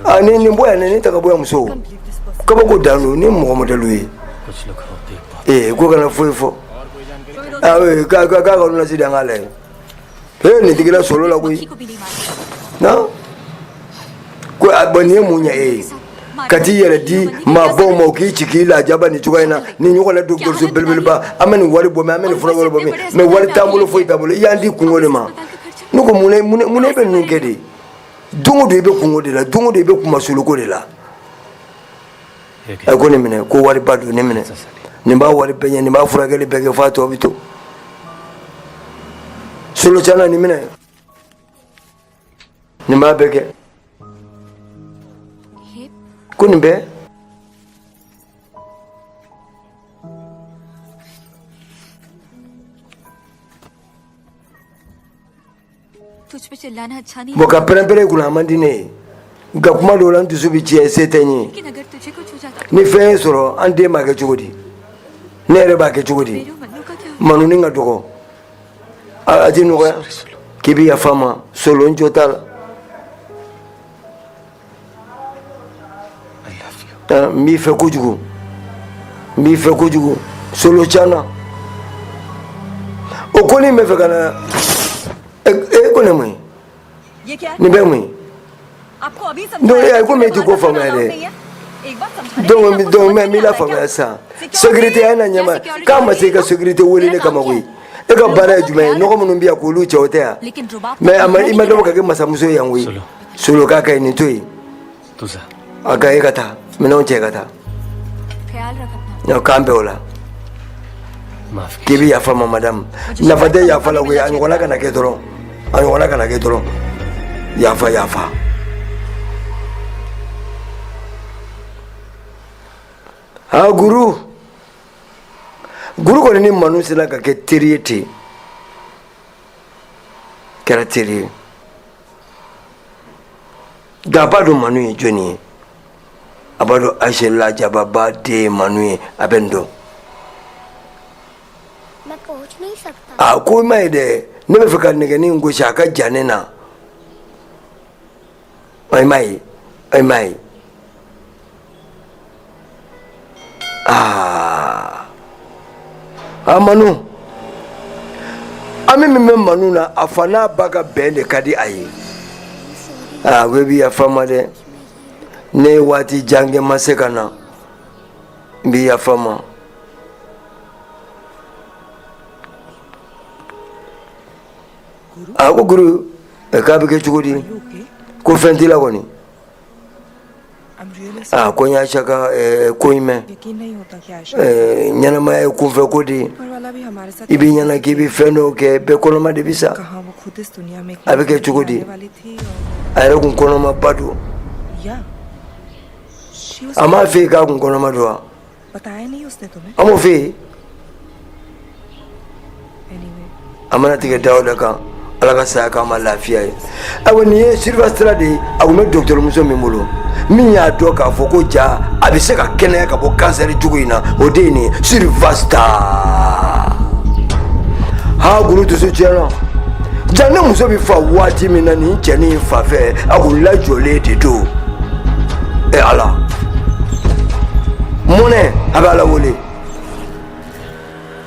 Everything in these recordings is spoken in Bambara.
A ni nin bɔ yan, nin ta ka bɔ yan. Muso, kabako dan don ni mɔgɔ modèle ye. Ee, ko kana foyi fɔ. Ah oui, k'a ka ordonnance di, an k'a lajɛ. Ee, nin digira solo la koyi. Non ko a bɔn, nin ye mun ɲɛ e ye ka t'i yɛrɛ di maabaw ma, u k'i ci k'i lajaba nin cogoya in na? Ni ɲɔgɔn na dɔgɔtɔrɔso belebeleba, an bɛ nin wari bɔ min, an bɛ nin furakɛli bɔ min, mais wari t'an bolo, foyi t'an bolo. I y'an di kungo de ma. Ne ko mun ne bɛ ninnu kɛ de? Don o don i bɛ kungo de la, don o don i bɛ kumasoloko de la. A ko nin minɛ, ko wariba don, nin minɛ, nin b'a wari bɛɛ ɲɛ, nin b'a furakɛli bɛɛ kɛ, f'a tɔ bɛ to solo caman. Nin minɛ, nin b'a bɛɛ kɛ. Ko nin bɛɛ. Bon, ka pɛrɛnpɛrɛn kunna, a man di ne ye, nka kuma dɔw la, n dusu bɛ tiɲɛ, se tɛ n ye. Ni fɛn ye sɔrɔ, an den b'a kɛ cogo di? Ne yɛrɛ b'a kɛ cogo di? Manuni ka dɔgɔ, a ti nɔgɔya. K'i bɛ yafa n ma, solo, n jo t'a la. N b'i fɛ kojugu, n b'i fɛ kojugu, solo caana. O ko ni bɛ fɛ ka na e ko ne mun ye? Nin bɛ mun ye? Donc e ko e ti ko faamuya dɛ. Donc mais n b'i la faamuya sisan. Sécurité, a ye na ɲɛma k'a ma se i ka sécurité wele ne kama koyi. E ka baara ye jumɛn ye? Nɔgɔ minnu bɛ yan, k'olu cɛ, o tɛ yan? Mais a ma, i ma dabɔ ka kɛ masamuso ye yan koyi. Solo, k'a ka ɲi, nin to yen, a ka e ka taa minɛnw cɛ ka taa. K'an bɛn o la, k'i bɛ yafa ma. Madame, nafa tɛ yafa la koyi. A ɲɔgɔnna kana kɛ dɔrɔn, a ɲɔgɔnna kana kɛ dɔrɔn. Yafa, yafa. Ha, guru, guru kɔni ni Manu sera ka kɛ teri ye ten, kɛra teri ye. Nka a b'a dɔn Manu ye jɔnni ye, a b'a dɔn Ayise Lajababa den ye Manu ye, a bɛ nin dɔn. A ko i ma ye dɛ, ne bɛ fɛ ka nɛgɛnin gosi, a ka jan ne na. I ma ye, i ma ye. Aa, a Manu, ami min bɛ Manu na, a fa n'a ba ka bɛn de ka di a ye. Aa, ko i bɛ yafa n ma dɛ, ne ye waati jan kɛ, ma se ka na, n bɛ yafa n ma. A ko guru, k'a bɛ kɛ cogo di? Ko fɛn t'i la kɔni? Aa, ko n y'a ka ko in mɛn. Ɲɛnamaya ye kunfɛ ko de ye. I b'i ɲɛna k'i bɛ fɛn dɔw kɛ, bɛɛ kɔnɔma de bɛ sa. A bɛ kɛ cogo di? A yɛrɛ kun kɔnɔmaba don. A m'a fɛ yen k'a kun kɔnɔma don wa? An m'o fɛ yen. A mana tigɛ da o da kan, Ala ka saya k'an ma lafiya ye. Ayiwa, nin ye Sirivasitara de ye. A tun bɛ dɔgɔtɔrɔmuso min bolo, min y'a dɔn k'a fɔ ko ja a bɛ se ka kɛnɛya ka bɔ kansɛri jugu in na, o de ye nin ye, Sirivasita. Ha, guru dusu tiɲɛna. Ja ne muso bɛ fa waati min na nin cɛnin fa fɛ, a kun lajɔlen de don. E Ala, mɔnɛ, a bɛ Ala wele.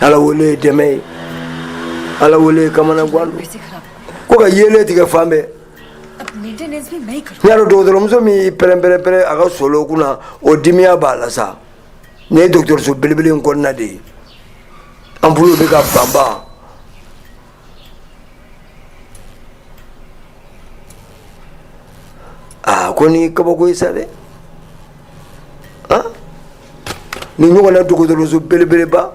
Ala wele ye dɛmɛ ye, Ala wele ye kamanagan don. Ko ka yeelen tigɛ fan bɛɛ. N y'a dɔn dɔgɔtɔrɔmuso min y'i pɛrɛn-pɛrɛn-pɛrɛn a ka solo kunna, o dimiya b'a la sa. Nin ye dɔgɔtɔrɔso belebele in kɔnɔna de ye, ampoule bɛ ka banban. Aa, ko ni kabako ye sa dɛ. Ni ɲɔgɔnna dɔgɔtɔrɔso belebeleba,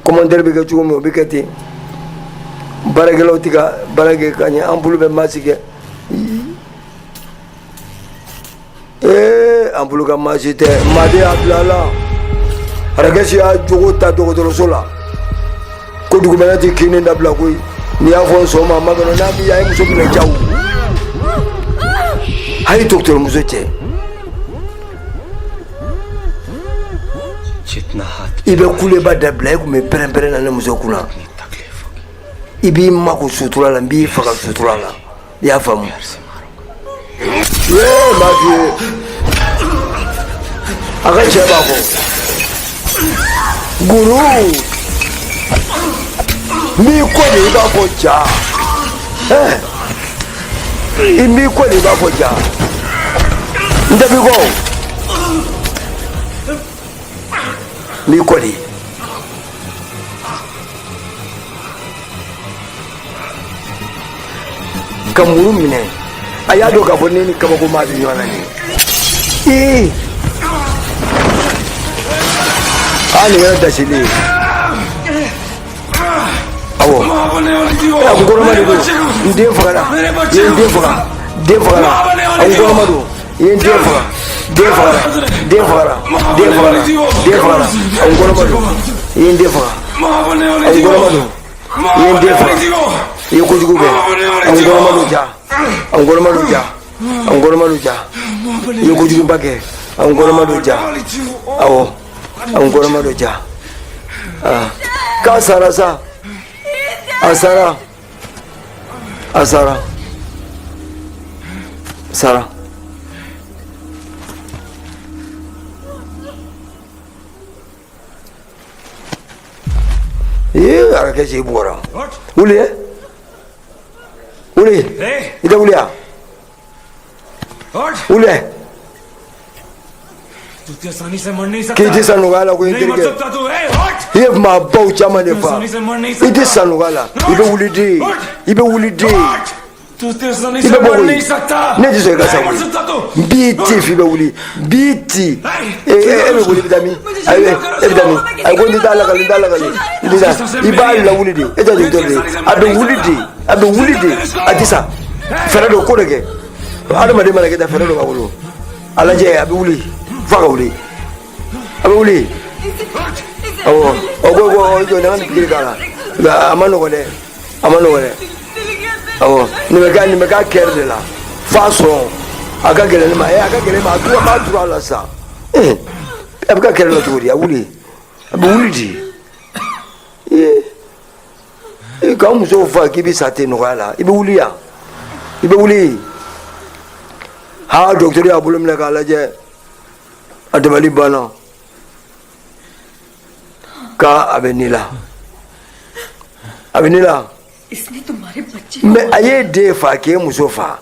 commentaire bɛ kɛ cogo min, o bɛ kɛ ten. Baarakɛlaw tɛ ka baara kɛ ka ɲɛ, ampoule bɛ marche kɛ. Ee, ampoule ka marche tɛ, maaden y'a bila a la. Arakɛsi y'a jogo ta dɔgɔtɔrɔso la ko dugumɛnɛ tɛ kinni dabila koyi. N'i y'a fɔ n sɔn ma, a ma kɔnɔ n'a b'i a ye muso minɛ jaw. A ye dɔgɔtɔrɔmuso cɛ. I bɛ kuleba dabila. E tun bɛ pɛrɛn-pɛrɛn na ne muso kunna. I b'i mako sutura la, n b'i faga sutura la, i y'a faamu? Ee, m'a f'i ye, a ka cɛ b'a fɔ guru n b'i kɔ de, i b'a fɔ ja. Ɛɛ, i b'i kɔ de, i b'a fɔ ja. N tɛ b'i kɔ, n b'i kɔ de. Ka muru minɛ, a y'a dɔn k'a fɔ ne ni kabako maa bɛ ɲɔgɔn na nin ye. Ee, aa, nin kɛra dasili ye. Awɔ, a ko kɔnɔma de don, n den fagara, i ye n den faga, den fagara. A ko kɔnɔma don, i ye n den faga, den fagara, den fagara, den fagara, den fagara. A ko kɔnɔma don, i ye n den faga. A ko kɔnɔma don, i ye n den faga, i ye kojugu kɛ. A ko kɔnɔma don ja, a ko kɔnɔma don ja, a ko kɔnɔma don ja, i ye kojuguba kɛ. A ko kɔnɔma don ja. Awɔ, a ko kɔnɔma don ja. K'a sara sa, a sara, a sara, sara. Ee, a ka kɛ si bugɔra. Wuli, wuli, i tɛ wuli yan, wuli. K'i tɛ sa nɔgɔya la ko n terikɛ, i ye maabaw caman de fa, i tɛ sa nɔgɔya la. I bɛ wuli de, i bɛ wuli de, i bɛ bɔ koyi. Ne tɛ sɔn i ka sa koyi. N b'i ci f'i bɛ wuli, n b'i ci. E e bɛ wuli, i bɛ taa min? Ayi, e bɛ taa min? Ayi, ko n tɛ taa lakali, n t'a lakali, n tɛ taa. I b'a lawuli de, e tɛ docteur de ye. A bɛ wuli de, a bɛ wuli de, a tɛ sa. Fɛɛrɛ dɔ ko de kɛ. Adamaden mana kɛ tan, fɛɛrɛ dɔ b'a bolo. A lajɛ, a bɛ wuli f'a ka wuli, a bɛ wuli. Awɔ, o ko ko jɔ, ne ka nin pikiri k'a la. A ma nɔgɔn dɛ, a ma nɔgɔn dɛ. Awɔ, nin bɛ k'a kɛrɛ de la f'a sɔn. A ka gɛlɛn ne ma, a ka gɛlɛn ne ma. A tura, b'a turu a la sisan. A bɛ ka kɛrɛ la cogo di? A wuli, a bɛ wuli di. Ee, k'an musow fa k'i bɛ sa ten nɔgɔya la. I bɛ wuli yan, i bɛ wuli. Ha, docteur y'a bolo minɛ k'a lajɛ, a dabali banna k'a a bɛ ni la, a bɛ ni la. Mais a ye den fa k'e muso fa,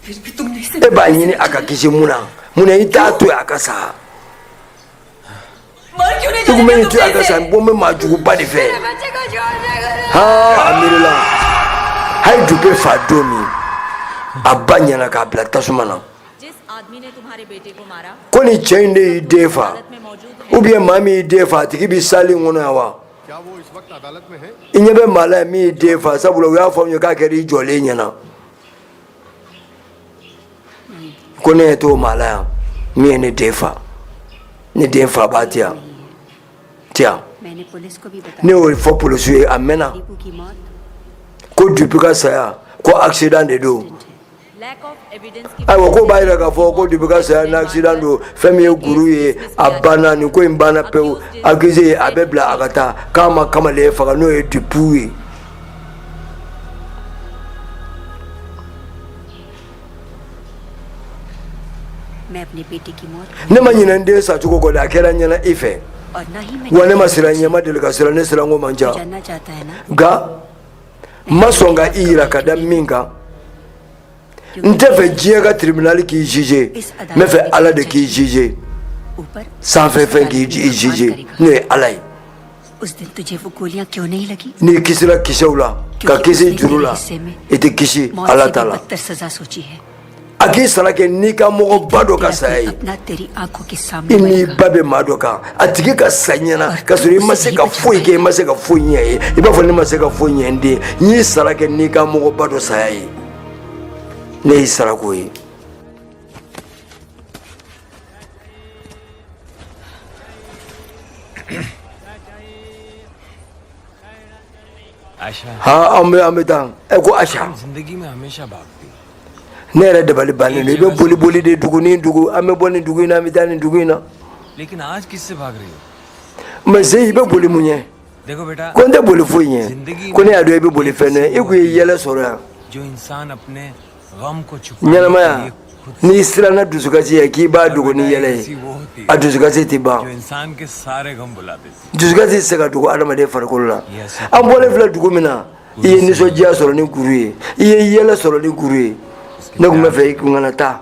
e b'a ɲini a ka kisi mun na? Mun na i t'a to yen a ka sa? I kun bɛ nin to yen a ka sa. N bɔ, n bɛ maa juguba de fɛ. Ha, a miirila hali Dupe fa don min, a ba ɲɛna k'a bila tasuma na, ko nin cɛ in de y'i den fa, ou bien maa min y'i den fa, a tigi bɛ salle in kɔnɔ yan wa? I ɲɛ bɛ maa la min y'i den fa, sabula u y'a fɔ anw ye k'a kɛra i jɔlen ɲɛna. Ko ne ɲɛ t'o maa la yan min ye ne den fa. Ne den fa b'a ti yan, ti yan. Ne y'o fɔ polisiw ye, a mɛnna, ko Dupe ka saya, ko accident de don. Ayiwa, ko b'a jira k'a fɔ ko Dupe ka saya ni accident don. Fɛn min ye guru ye, a banna, nin ko in banna pewu. Accusé a bɛ bila a ka taa, k'a ma kamalen faga, n'o ye Dupe ye. Ne ma ɲinɛ n den sacogo kɔ dɛ, a kɛra n ɲɛna i fɛ wa. Ne ma siran ɲɛ, ma deli ka siran, ne siranko man ca. Nka n ma sɔn ka i yira ka da min kan, n tɛ fɛ diɲɛ ka tribunal k'i juger, n bɛ fɛ Ala de k'i juger, sanfɛ fɛn k'i juger, n'o ye Ala ye. N'i kisira kisɛw la, ka kisi juru la, i tɛ kisi Ala ta la. A k'i sara kɛ n'i ka mɔgɔba dɔ ka saya ye. I n'i ba bɛ maa dɔ kan, a tigi ka sa ɲɛna ka sɔrɔ i ma se ka foyi kɛ, i ma se ka foyi ɲɛ ye. I b'a fɔ ne ma se ka foyi ɲɛ n den. N y'i sara kɛ n'i ka mɔgɔba dɔ saya ye, ne y'i sara k'o ye. Ha, an bɛ taa. Ɛ, ko Asa, ne yɛrɛ dabali bannen don. I bɛ boli boli de dugu ni dugu. An bɛ bɔ nin dugu in na, an bɛ taa nin dugu in na. लेकिन आज किससे भाग रही हो? Mais Seyi, i bɛ boli mun ɲɛ? देखो बेटा, Ko n tɛ boli foyi ɲɛ. Ko ne y'a dɔn i bɛ boli fɛn dɔ ye. I kun ye yɛlɛ sɔrɔ yan. जो इंसान अपने गम को छुपाने के Ɲɛnamaya, लिए खुद n'i siranna dusukasi ye k'i b'a dogo ni yɛlɛ ye, a dusukasi tɛ ban. जो इंसान के सारे गम भुला देती Dusukasi tɛ se ka dogo adamaden farikolo la. An bɔlen filɛ dugu min na, i ye nisɔndiya sɔrɔ ni kuru ye, i ye yɛlɛ sɔrɔ ni kuru ye. Ne tun bɛ fɛ i kun kana taa.